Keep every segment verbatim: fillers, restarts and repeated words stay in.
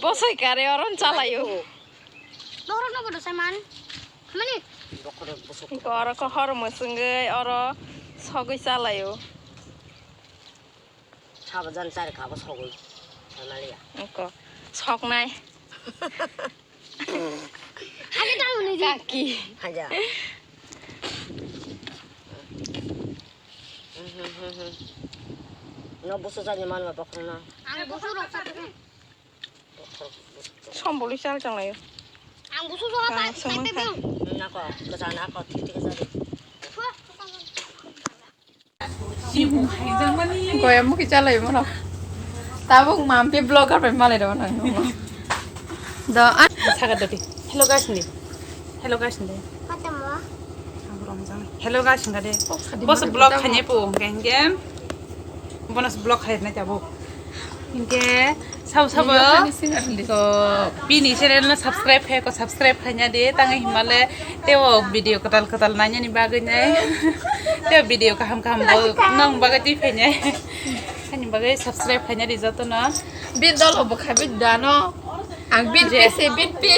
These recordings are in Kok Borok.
Bosoi kare oron chalayo. Borok no bodo sai man. Mani. Iko oro ko hor mwswngwi oro sogwi chalayo. Sabo jan chari kabo sogwi. Sanaliya. Iko soknai. Ani tamo ni di. Kaki. Haja. No busu jani manma bokhorno. Ang busu rok sa. Somboli sal chang layo. Ang busu jora. Ah, pai, pai, sumang pai, kha. Nako, kasa nako, thik thik sari. Goya muki chalai mano. Tabuk mampi blogger pai malai rw nang. Do, ah. Saga dati. Hello guys ni. Hello guys ni. Hello guys ni de. Bos vlog khanye po geng geng. Bonos vlog khairnai tabuk. Hinkhe sabo sabo. Bini channel no subscribe khai ko, subscribe khaina di, tangwi himale teo video kwtal kwtal nainani bagwi nai. Teo video kaham kaham bo nang bagwi twi phainai. Ani bagwi subscribe khaina di jotono. Bin dol obo khabi dano. Ang bin pe se bin pe.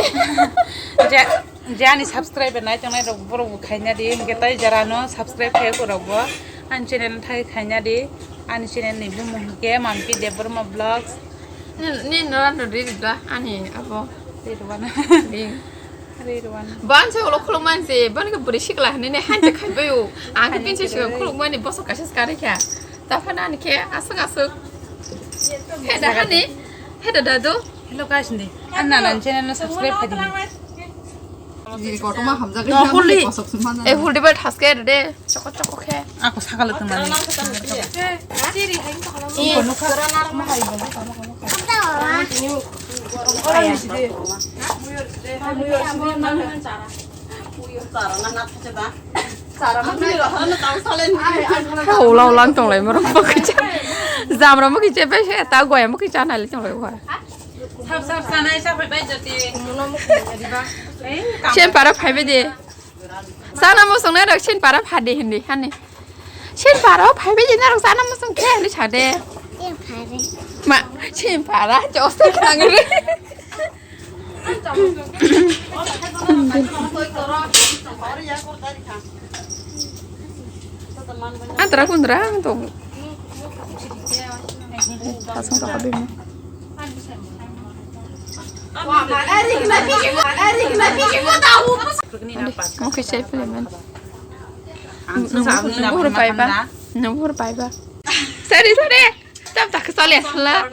Je ani subscribe nai tongnai rok borok bo khaina di, hinkhe tai jara no subscribe khai ko rok bo ani channel thai khaina di. Ani channel ni bumung hinkhe Mampi Debbarma Vlogs. Ni, ni nora no ri ba ani abo. Ri rwana. Ri. Ri rwana. Ban se ulo khuluk man se, ban ke buri sikla hne ne han te khai bayo. Ang ke bin se khuluk mani bosok kaisa skare kya. Ta phana ani ke asuk asuk. He da hani. He da da do. Hello guys ni. Anna nan channel no subscribe khai di. Jiri kotorma hamjak. No, huli. Kosok sumana. E huli bai thaske de. Choko choko khe. Ako sakalo tong mani. Ula ula tong lai moro mo kicha. Jam ro mo kicha bai se ta goya mo kicha nai le tong lai wa. Sab sab sanai sa phai bai jati. Sen para phai bai de. Sana musung na rok sin para phade hindi hani. Sin para phai bai de na rok sana musung khe hani sade. Sin phare. Ma, sin para joste khangre. Antara kundra tong. Pasang tak habis ni. Mau kecil pilihan. Nunggu paiba. Nunggu paiba. Sorry, sorry. Tam tak kesal ya, salah.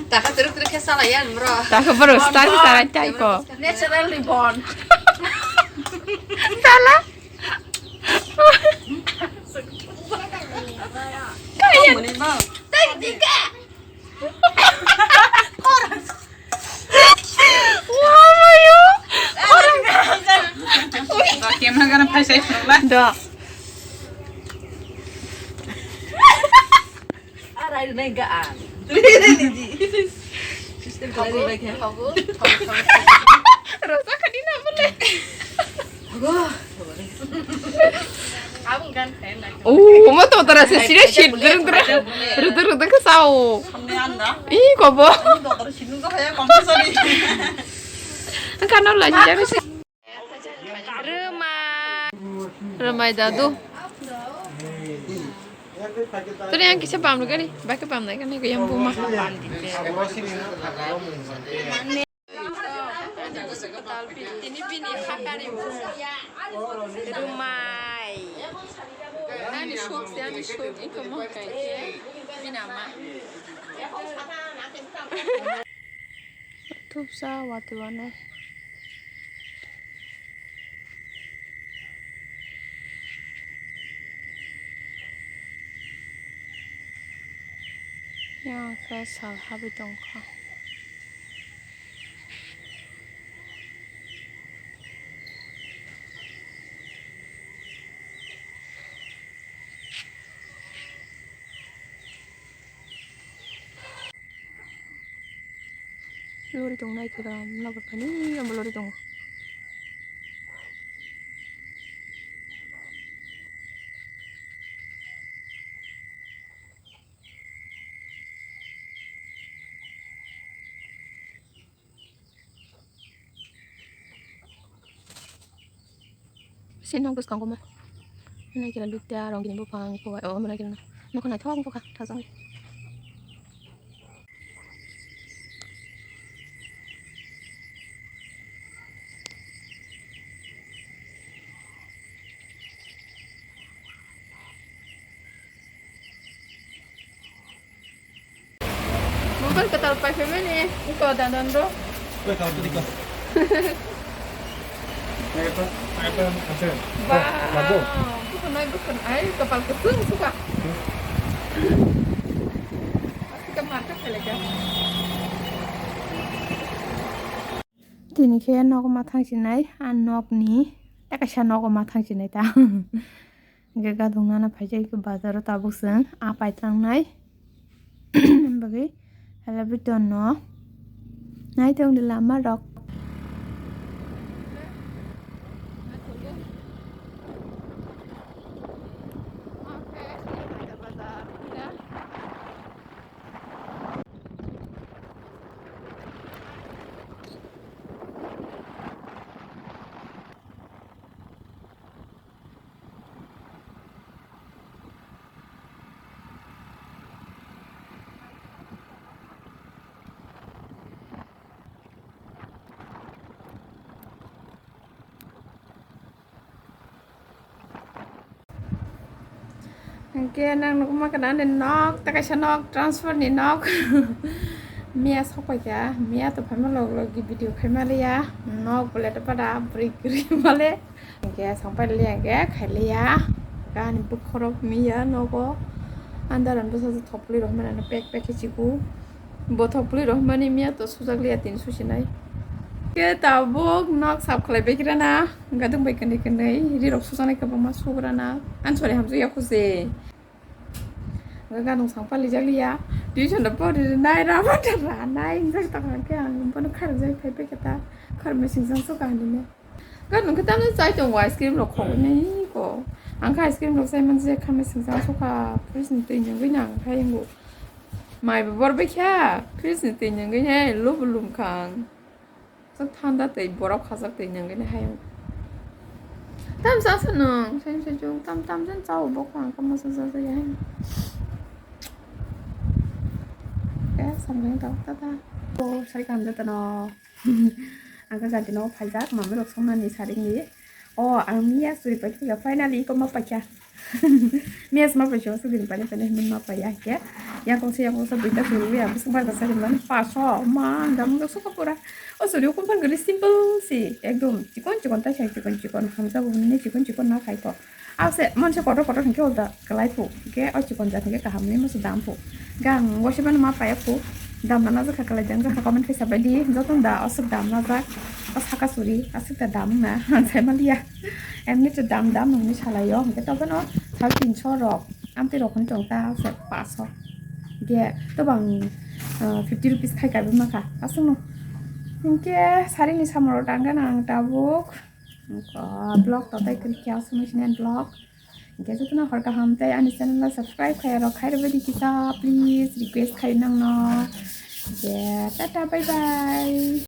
Tak teruk teruk kesal ya, bro. Tak baru start kesal tai ko. Naturally born. Salah. Kayak. Tadi tiga. Wah, mayo. Camera gana phai sai phunukla. Da. Arai nai ga ang. Rosa khadi na bole. Oh, mo to tara se sire shit gerung gerung. Rudu rudu ke sao. Ih, kobo. Kano lagi jare se. Rwmai. Rwmai dadu. Turi ang kisa bam rwgani, baki bam nai kani kuyang buma. Tini bini hakari rwmai. Ani sok se, ani sok, iko mo kai ke. Bina ma. Thupsa watwi wanai. Yang khe sal habwi tongkha. Lori tong nai khe da, nokbar kani amo lori tongo. Sini nok bwskango mo. Naikira lutya rongni buphang kuwai o naikira no. Nokha naithok wngkha thajak. Mobile kwtal paiphaimani, iko dadan ro. Oi, kau tadi kau. Ayo, Pak. Ayo, Pak. Aceh. Wow. Lagu. Bukan naik, bukan. Ayo, kapal kesung suka. Asik market kali ya. Tini khe nogo ma thang sinai, a nokni tei kaisa nogo ma thang sinai ta. Hingke gadung nana phaijak bazar o tabuk chwng a paitrangnai bagwi celebrity no nai tongdi lama rok. Hingke nang nukma kana ani nok, tei kaisa nok, transfer ni nok. Miya sok paikha, miya to phaima log logi video khaima liya, nok bole to pada bwrwi kwrwi male. Hingke sangpai liya hingke khai liya, ani bukhorok miya nogo, andar ang bwsa thopli rok mane pek pek khe chikhu. Bothop pli rok mani miya to sujak liya tin susinai. Ke tabuk nok sap khlai bai kira na, gadung bai kani kani ri rok sujaknai kwbangma sugra na. An sori hamjak ya khose. Gadung sang pali jak liya. Tuition da pori nai rama da ra nai jak ta ke ang bono khar jai phai bai kata. Khar machine jang suka ni ne. Gan nung khe tamo chai tongo ice cream rok khogwi nai ko. Ang khe ice cream rok chai man je kha mechang jang sokha fridge ni twi nungwi nang khai wngo. Mai bo bor bai kha fridge ni twi nungwi hai lubu lum kha ang. Chak thanda twi borok khajak twi nungwi nai hai wngo. Tam sa sa nung sai sai jung tam tam jan chao bo kha ang kamo sa sa ya hai. Eh samreng ta ta ta. O sai kam jata no. Ang khe jati no phaijak, mami rok songnani saringni. O, ang miya suri paikha, finally iko ma paikha. Miya ma paikha, suri paikha, paikha, hinwi ma paiya hingke. Yang kongsa, yang kongsa, duita suri, yang bising bar kasa, hinwi paso, ma, dam, kasa, pura. O, suri, ukun pan gari simple si, ekdom, chikon, chikon, ta, chikon, chikon, hamsa, bumni, chikon, chikon, na, khai to. Ase, manse kotor kotor hingke ulta kalai phu. Hingke o chikon jat hingke kaham ni musu dam phu. Gang wasi mano ma paya phu. Dam nana jakha kalai jang jakha comment khe sabai di. Joto da aswk dam na jak. O saka suri aswk da dam na. Sai ma liya. Emni to dam dam nungni salai o. Hingke to no thal tinso rok. Amtwi rok hwn tong ta ase paso. Hingke to bang, ah, fifty rupees khai kabi ma kha. Aswk no. Hingke sari ni samoro tang gana ang tabuk. Vlog to tai kwrwi khe aswk nai sini vlog. Hingke jotono hor kaham tei ani channel no subscribe khai rok khai rwbaidi kisa please request khai nangno. Je tata bye bye.